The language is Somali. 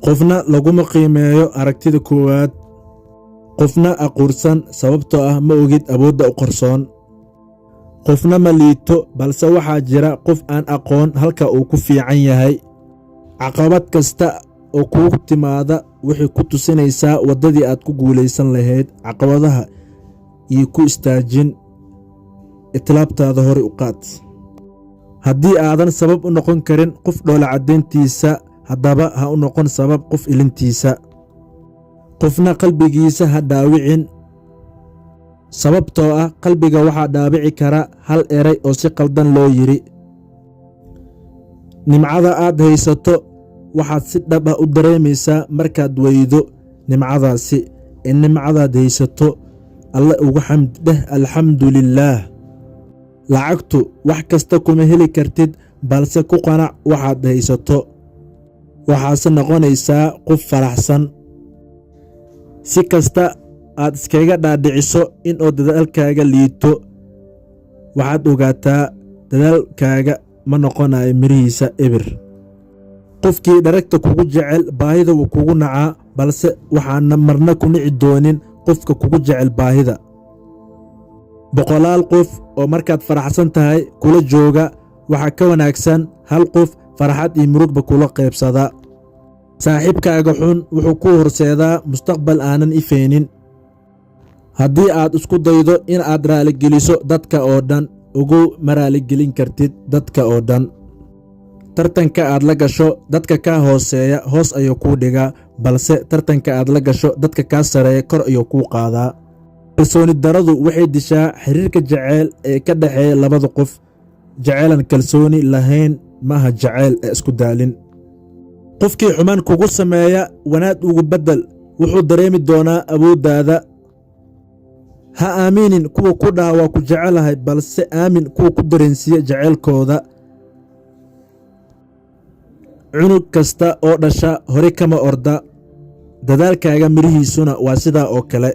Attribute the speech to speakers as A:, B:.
A: Qofna laguma qiimeeyo aragtida koowaad. Qofna aquursan, sababtoo ah ma ogid awoodda u qarsoon. Qofna ma liito, balse waxaa jira qof aan aqoon halka uu ku fiican yahay. Caqabad kasta oo kugu timaada waxay ku tusinaysaa waddadii aad ku guulaysan lahayd. Caqabadaha iyo ku istaajin, itlaabtaada hore u qaad. Haddii aadan sabab u noqon karin qof dhoola caddayntiisa, haddaba ha u noqon sabab qof ilintiisa. Qofna qalbigiisa ha dhaawicin, sababtoo ah qalbiga waxaa dhaawici kara hal eray oo si qaldan loo yidhi. Nimcada aad haysato waxaad si dhab ah u dareemaysaa markaad weydo nimcadaasi. In nimcadaad haysato Alle ugu xamdi dheh, alxamdu lilaah. Lacagtu wax kasta kuma heli kartid, balse ku qanac waxaad haysato, waxaase noqonaysaa qof faraxsan. Si kasta aad iskaga dhaadhiciso in oo dadaalkaaga liito, waxaad ogaataa dadaalkaaga ma noqonayo mirihiisa ebir. Qofkii dharagta kugu jecel baahida wuu kugu nacaa, balse waxaana marna ku nici doonin qofka kugu jecel baahida. Boqolaal qof oo markaad faraxsan tahay kula jooga waxaa ka wanaagsan hal qof farxad iyo murugba kula qaybsada. Saaxiibkaaga xun wuxuu ku horseedaa mustaqbal aanan ifaynin. Haddii aad isku daydo in aad raaligeliso dadka oo dhan, ogow, ma raaligelin kartid dadka oo dhan. Tartanka aad la gasho dadka kaa hooseeya hoos ayuu kuu dhigaa, balse tartanka aad la gasho dadka kaa sareeya kor ayuu kuu qaadaa. Kalsooni daradu waxay dishaa xiriirka jaceyl ee ka dhexeeya labada qof. Jaceylan kalsooni lahayn maaha jaceyl ee isku daalin. Qofkii xumaan kugu sameeya wanaag ugu beddel, wuxuu dareemi doonaa awooddaada. Ha aaminin kuwa ku dhaha "Waa ku jecelahay," balse aamin kuwa ku dareensiiya jaceylkooda. Cunug kasta oo dhasha hore kama orda, dadaalkaaga mirihiisuna waa sidaa oo kale.